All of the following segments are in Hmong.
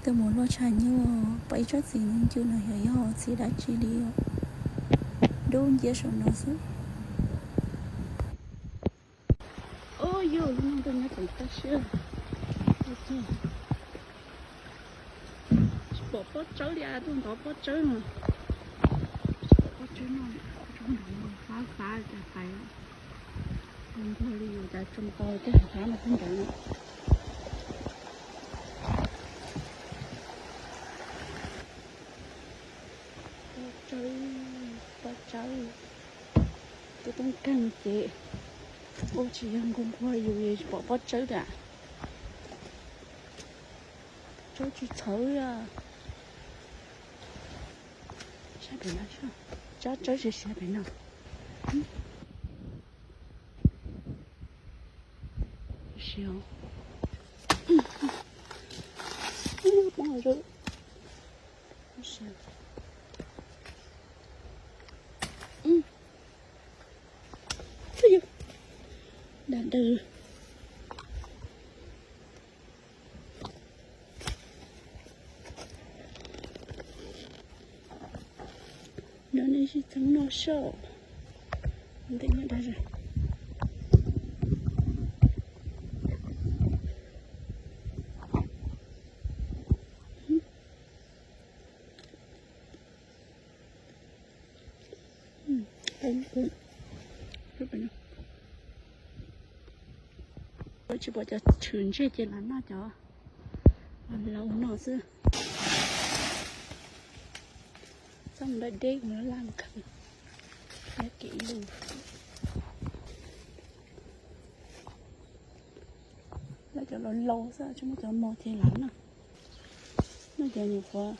Cov mus luaj tshaj nyuj, pom ib tsob txiv ncw no yog yog txiv dab tsi li os. Dub nciab saum no xwb. Ub, yog lub no ntuj nyob tseem tag siab. Tsis pom pob tsawb li, tuaj ntov pob tsawb no. Tsis pom pob tsawb no, tsob ntawd no fab fab cas pais. Nquag li yus cas tsoo tau tej hav fab no pheej nrad no. Pob tsawb, pob tsawb. Twb toob kag ces ua tsis yog nquag nquag yus tsis pom pob tsawb lawm. Tsawb tsis txhawv. Sab pem no, tsab tsawb siav siav pem no. Siav. Poob siav. Dag daws. No nej sib txeeb noj soj. Ntev nyob dag zog. Tsis pom cov tshwm ntseg ces los noj cov laus no xwb. Txhob mus dab deb, mus laj kawg. Dab kev lus. Laj cov laus laus xwb, tsis muaj cov mos ces los noj. Noj cov nyuam qhuav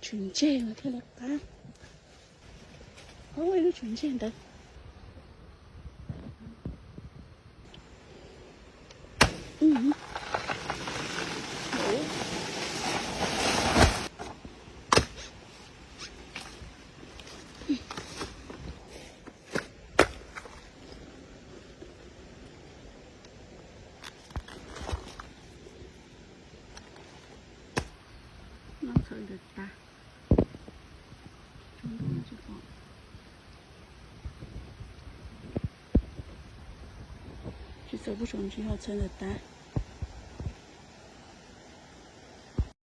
tshwm ntseg mas thiaj li qab. Ub, ib lub tshwm ntseg ntawd. Noj txhawv ntawd tas. Tsis txawj pub tsoom ntsis ho txhawv ntawd tas.